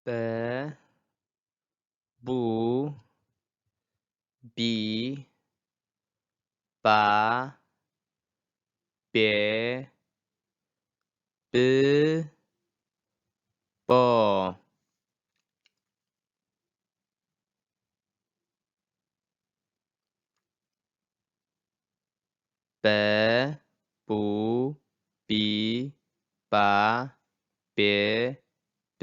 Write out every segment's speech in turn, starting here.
በ ቡ ቢ ባ ቤ ብ ቦ በ ቡ ቢ ባ ቤ ብ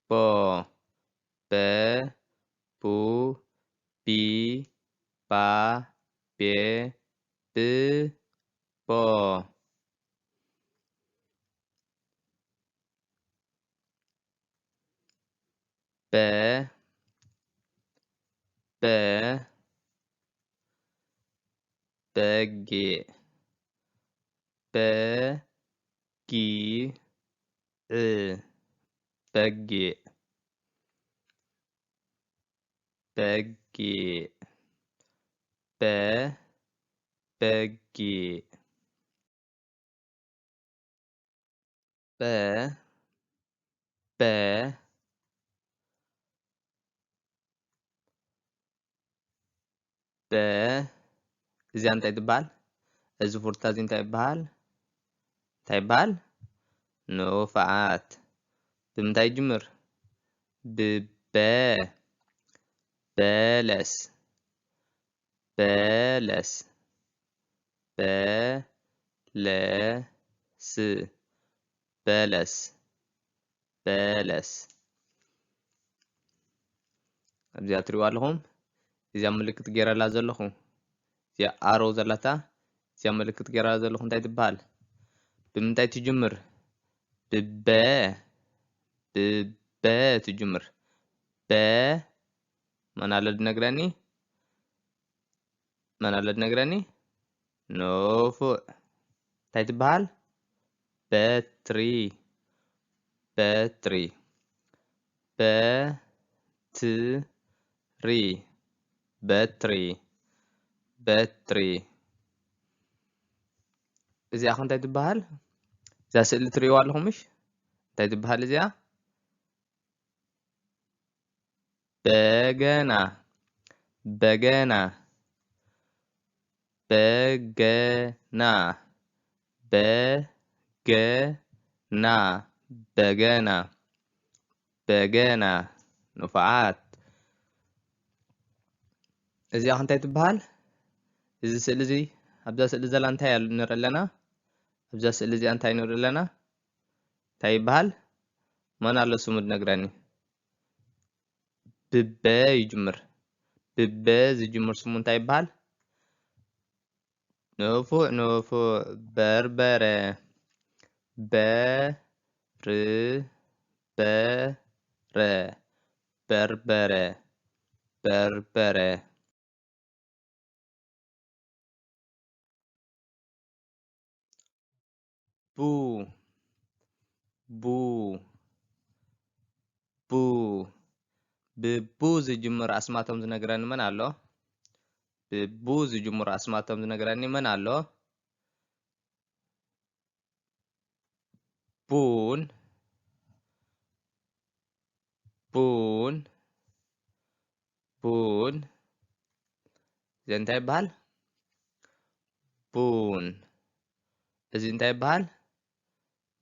ቦ በ ቡ ቢ ባ ቤ ብ ቦ በ በ በጌ በ ጊ ዕ በጌ በጌ በ በጌ በ በ በ እዚኣ እንታይ ትበሃል? እዚ ፉርታ እዚ እንታይ ይበሃል? እንታይ ይበሃል? ንፉዓት። ብምንታይ ይጅምር? ብበ በለስ በለስ በለስ በለስ በለስ ኣብዚኣ ትሪእዋ ኣለኹም። እዚኣ ምልክት ገይረላ ዘለኹ እዚኣ ኣሮ ዘላታ እዚኣ ምልክት ገይረላ ዘለኹ እንታይ ትበሃል? ብምንታይ ትጅምር? ብበ ብበ ትጅምር። በ መን ኣሎ ዝነግረኒ? መን ኣሎ ዝነግረኒ? ንፉዕ። እንታይ ትበሃል? በትሪ። በትሪ። በትሪ። በትሪ። በትሪ። እዚኣ ኸ እንታይ ትበሃል? እዛ ስእሊ ትርእይዋ ኣለኹም ምሽ? እንታይ ትበሃል እዚኣ? በገና። በገና። በገና። በገና። በገና። በገና። ንፉዓት። እዚኣ ኸ እንታይ ትበሃል? እዚ ስእሊ እዚ ኣብዛ ስእሊ ዘላ እንታይ ኣል-፣ ንርኢ ኣለና? ኣብዛ ስእሊ እዚኣ እንታይ ንርኢ ኣለና? እንታይ ይበሃል? መን ኣሎ ስሙ ዝነግረኒ? ብበ ይጅምር። ብበ ዝጅምር ስሙ እንታይ ይበሃል? ንፉዕ፣ ንፉዕ። በርበረ። በ ር በ ረ። በርበረ። በርበረ። ቡ ቡ ቡ ብቡ ዝጅምር ኣስማቶም ዝነግረኒ መን ኣሎ? ብቡ ዝጅምር ኣስማቶም ዝነግረኒ መን ኣሎ? ቡን ቡን ቡን እዚ እንታይ ይበሃል? ቡን። እዚ እንታይ ይበሃል?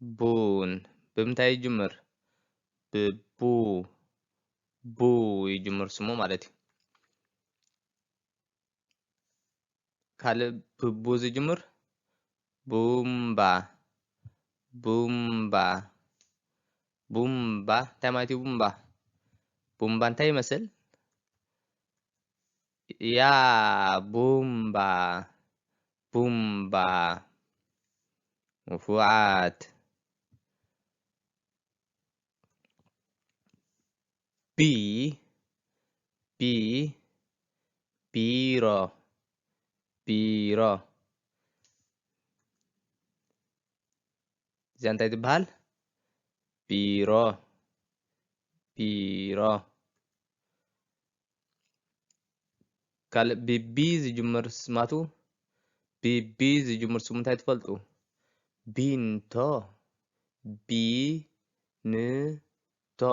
ቡን። ብምንታይ ይጅምር? ብቡ። ቡ ይጅምር ስሙ ማለት እዩ። ካልእ ብቡ ዝጅምር? ቡምባ። ቡምባ። ቡምባ። እንታይ ማለት እዩ ቡምባ? ቡምባ እንታይ ይመስል? ያ ቡምባ። ቡምባ። ንፉዓት። ቢ ቢ ቢሮ። ቢሮ። እዚኣ እንታይ ትበሃል? ቢሮ። ቢሮ። ካልእ ብቢ ዝጅምር ስማቱ? ብቢ ዝጅምር ስሙ እንታይ ትፈልጡ? ቢንቶ። ቢ ን ቢንቶ፣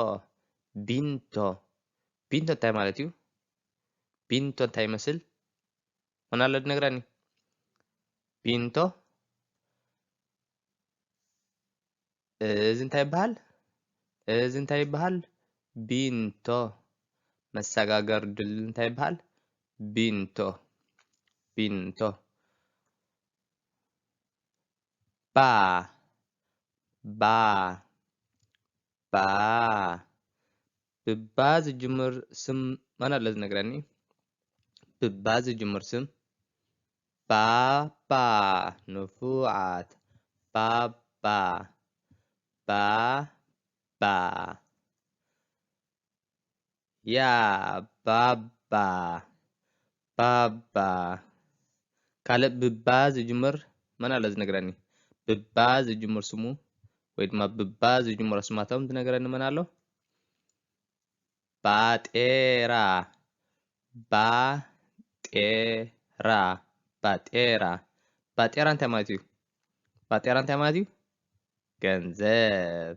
ቢንቶ፣ ቢንቶ እንታይ ማለት እዩ? ቢንቶ እንታይ ይመስል? መን ኣሎ ዝነግረኒ? ቢንቶ፣ እዚ እንታይ ይበሃል? እዚ እንታይ ይበሃል? ቢንቶ። መሰጋገሪ ድልድል እንታይ ይበሃል? ቢንቶ፣ ቢንቶ። ባ፣ ባ፣ ባ። ብባ ዝጅምር ስም መን ኣሎ ዝነግረኒ? ብባ ዝጅምር ስም። ባባ፣ ንፉዓት፣ ባባ፣ ባባ። ያ፣ ባባ፣ ባባ። ካልእ ብባ ዝጅምር መን ኣሎ ዝነግረኒ? ብባ ዝጅምር ስሙ ወይ ድማ ብባ ዝጅምር ኣስማቶም ዝነግረኒ መን ኣሎ? ባጤራ፣ ባጤራ፣ ባጤራ። ባጤራ እንታይ ማለት እዩ? ባጤራ እንታይ ማለት እዩ? ገንዘብ።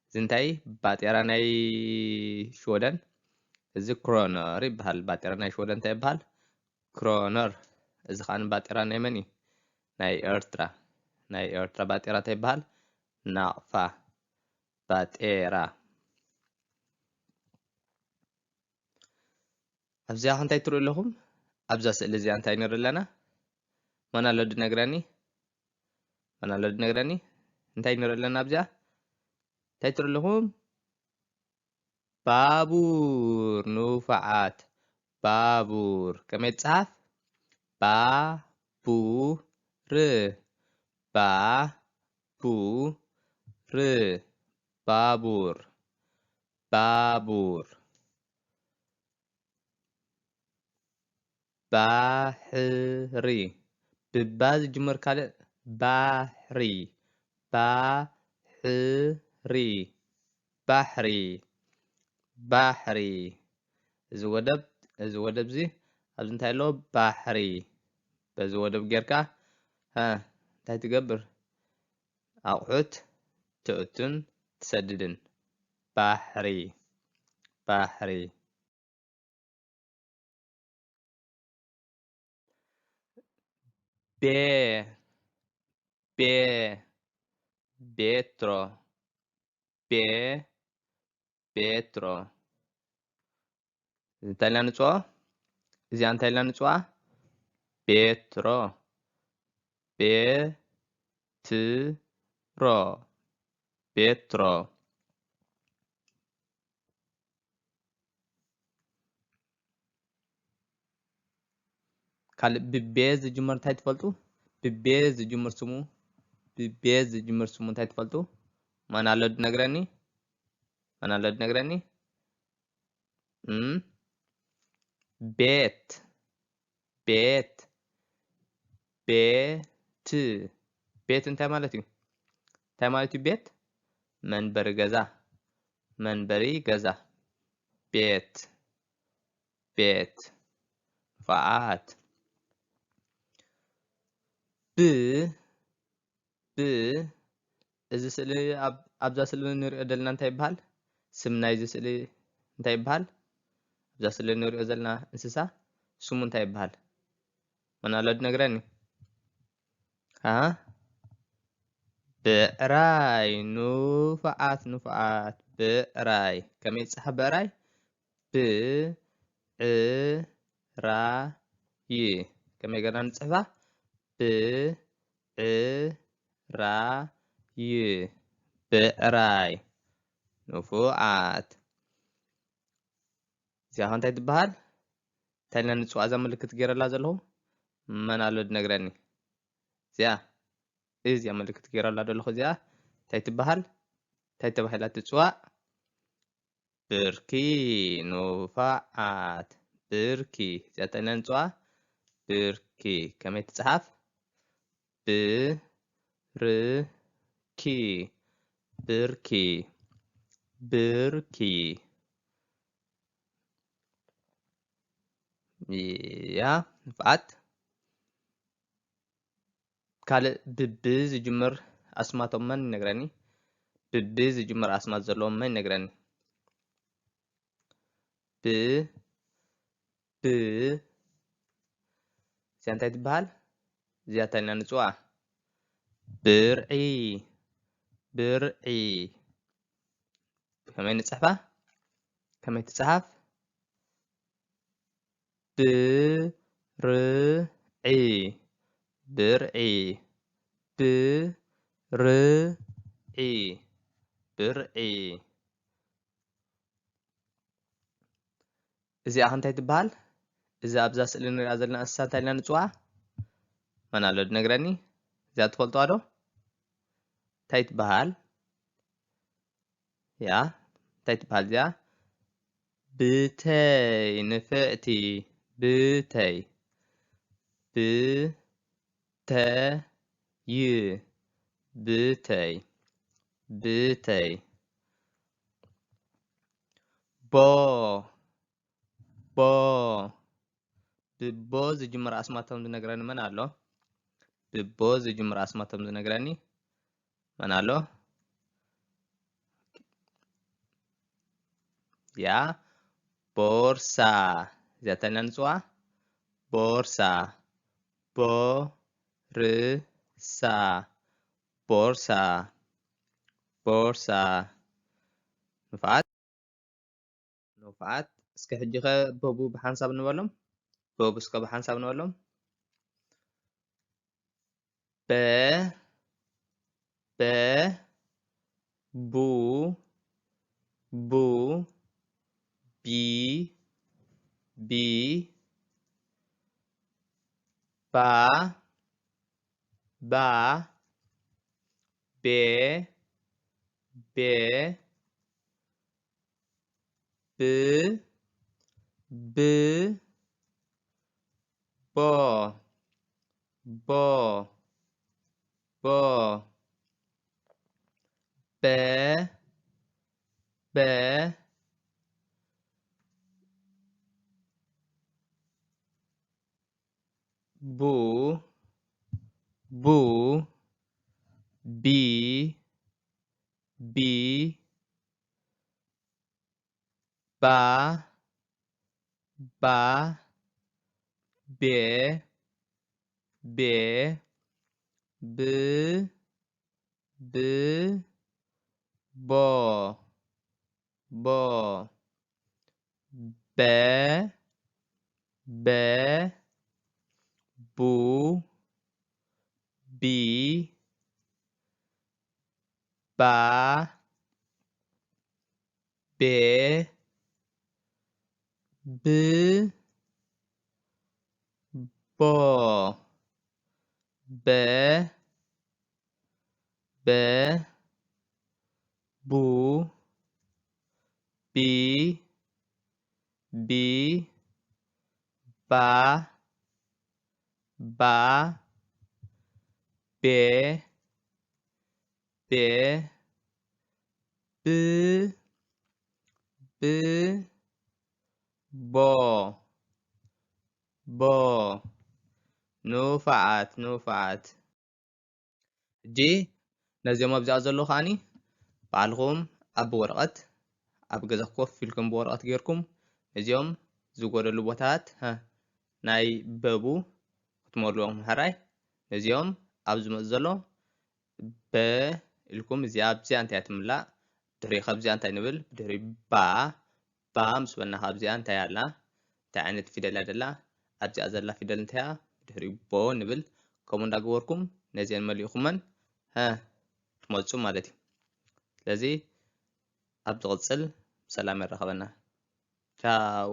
እዚ እንታይ? ባጤራ ናይ ሽወደን፣ እዚ ክሮነር ይበሃል። ባጤራ ናይ ሽወደን እንታይ ይበሃል? ክሮነር። እዚ ኸዓ ባጤራ ናይ መን እዩ? ናይ ኤርትራ። ናይ ኤርትራ ባጤራ እንታይ ይበሃል? ናቕፋ። ባጤራ። ኣብዚኣ እንታይ ትርእዩ ኣለኹም? ኣብዛ ስእሊ እዚኣ እንታይ ንርኢ ኣለና? መን ኣሎ ድነግረኒ? መን ኣሎ ድነግረኒ? እንታይ ንርኢ ኣለና ኣብዚኣ? እንታይ ትርእዩ ኣለኹም? ባቡር፣ ንፉዓት፣ ባቡር። ከመይ ትጽሓፍ? ባ፣ ቡ፣ ር። ባ፣ ቡ፣ ር። ባቡር፣ ባቡር። ባሕሪ። ብባ ዝጅምር ካልእ። ባሕሪ፣ ባሕሪ፣ ባሕሪ፣ ባሕሪ። እዚ ወደብ፣ እዚ ወደብ እዚ ኣብዚ እንታይ ኣለዎ? ባሕሪ። በዚ ወደብ ጌርካ፣ ሀ፣ እንታይ ትገብር? ኣቑሑት ትእቱን ትሰድድን። ባሕሪ፣ ባሕሪ። ቤ፣ ቤ፣ ቤትሮ፣ ቤ፣ ቤትሮ። እንታይ ኢልና ንጽውዖ? እዚኣ እንታይ ኢልና ንጽውዓ? ቤትሮ፣ ቤትሮ፣ ቤትሮ። ካልእ ብቤ ዝጅመር እንታይ ትፈልጡ? ብቤ ዝጅመር ስሙ፣ ብቤ ዝጅመር ስሙ እንታይ ትፈልጡ? መን ኣሎ ድነግረኒ? መን ኣሎ ድነግረኒ? እም፣ ቤት፣ ቤት፣ ቤት። ቤት እንታይ ማለት እዩ? እንታይ ማለት እዩ ቤት? መንበሪ ገዛ፣ መንበሪ ገዛ። ቤት፣ ቤት። ንፉዓት። ብ፣ ብ፣ እዚ ስእሊ ኣብ-፣ ኣብዛ ስእሊ ንሪኦ ዘለና እንታይ ይበሃል? ስም ናይዚ ስእሊ እንታይ ይበሃል? ኣብዛ ስእሊ ንሪኦ ዘለና እንስሳ ስሙ እንታይ ይበሃል? መን ኣሎ ድነግረኒ? ሃ? ብዕራይ፣ ንፉዓት፣ ንፉዓት፣ ብዕራይ። ከመይ ይጽሓፍ ብዕራይ? ብ፣ ዕ፣ ራ፣ ይ። ከመይ ጌርና ንጽሕፋ? ብ፣ ዕ፣ ራ፣ ይ። ብዕራይ። ንፉዓት። እዚኣ ኸ እንታይ ትበሃል? እንታይ ኢልና ንጽውዓ እዛ ምልክት ገይረላ ዘለኹ? መን ኣሎ ድነግረኒ? እዚኣ፣ እዚኣ ምልክት ገይረላ ዘለኹ እዚኣ እንታይ ትበሃል? እንታይ ተባሂላ ትጽዋዕ? ብርኪ፣ ንፉዓት። ብርኪ። እዚኣ እንታይ ኢልና ንጽውዓ? ብርኪ። ከመይ ትጽሓፍ? ብ፣ ር፣ ኪ። ብርኪ። ብርኪ። ያ፣ ንፉዓት። ካልእ ብብ ዝጅምር ኣስማቶም መን ይነግረኒ? ብብ ዝጅምር ኣስማት ዘለዎም መን ይነግረኒ? ብ ብ እዚኣ እንታይ ትበሃል? እዚኣ እንታይ ኢልና ንፅውዓ? ብርዒ፣ ብርዒ። ከመይ ንፅሕፋ? ከመይ ትፅሓፍ? ብርዒ፣ ብርዒ፣ ብርዒ፣ ብርዒ። እዚኣ ከ እንታይ ትበሃል? እዛ ኣብዛ ስእሊ ንሪኣ ዘለና እንስሳ እንታይ ኢልና ንፅውዓ? መን ኣሎ ዝነግረኒ? እዚኣ ትፈልጥዋ ዶ? እንታይ ትበሃል? ያ፣ እንታይ ትበሃል እዚኣ? ብተይ ንፍዕቲ፣ ብተይ። ብተይ፣ ብተይ፣ ብተይ። ቦ፣ ቦ። ብቦ ዝጅምር ኣስማቶም ዝነግረኒ መን ኣሎ? ብቦ ዝጅምር ኣስማቶም ዝነግረኒ መን ኣሎ? ያ፣ ቦርሳ። እዚኣ እንታይ ኢልና ንፅውዓ? ቦርሳ፣ ቦርሳ፣ ቦርሳ፣ ቦርሳ። ንፉዓት፣ ንፉዓት። እስከ ሕጂ ኸ በቡ ብሓንሳብ ንበሎም። በቡ እስከ ብሓንሳብ ንበሎም። በ፣ በ፣ ቡ፣ ቡ፣ ቢ፣ ቢ፣ ባ፣ ባ፣ ቤ፣ ቤ፣ ብ፣ ብ፣ ቦ፣ ቦ፣ ቦ፣ በ፣ በ፣ ቡ፣ ቡ፣ ቢ፣ ቢ፣ ባ፣ ባ፣ ቤ፣ ቤ፣ ብ፣ ብ፣ ቦ፣ ቦ፣ በ፣ በ፣ ቡ፣ ቢ፣ ባ፣ ቤ፣ ብ፣ ቦ፣ በ፣ በ፣ ቡ፣ ቢ፣ ቢ፣ ባ፣ ባ፣ ቤ፣ ቤ፣ ብ፣ ብ፣ ቦ፣ ቦ። ንፉዓት፣ ንፉዓት። ሕጂ ነዚኦም ኣብዚኣ ዘለዉ ከዓኒ ባዕልኹም ኣብ ወረቐት፣ ኣብ ገዛ ኮፍ ኢልኩም ብወረቐት ጌርኩም ነዚኦም ዝጎደሉ ቦታታት፣ ሀ፣ ናይ በቡ ክትመልዎም ምሕራይ። ነዚኦም ኣብ ዝመጽእ ዘሎ በ ኢልኩም እዚኣ ኣብዚኣ እንታይ እያ ትምላእ? ድሕሪ ካብዚኣ እንታይ ንብል? ብድሕሪ ባ፣ ባ ምስ በልና ካብዚኣ እንታይ ኣላ? እንታይ ዓይነት ፊደል እያ ደላ? ኣብዚኣ ዘላ ፊደል እንታይ እያ? ብድሕሪ ቦ ንብል። ከምኡ እንዳገበርኩም ነዚአን መሊእኩመን፣ ሀ፣ ትመጹ ማለት እዩ። ስለዚ ኣብ ዝቕጽል ብሰላም የራኸበና። ቻው።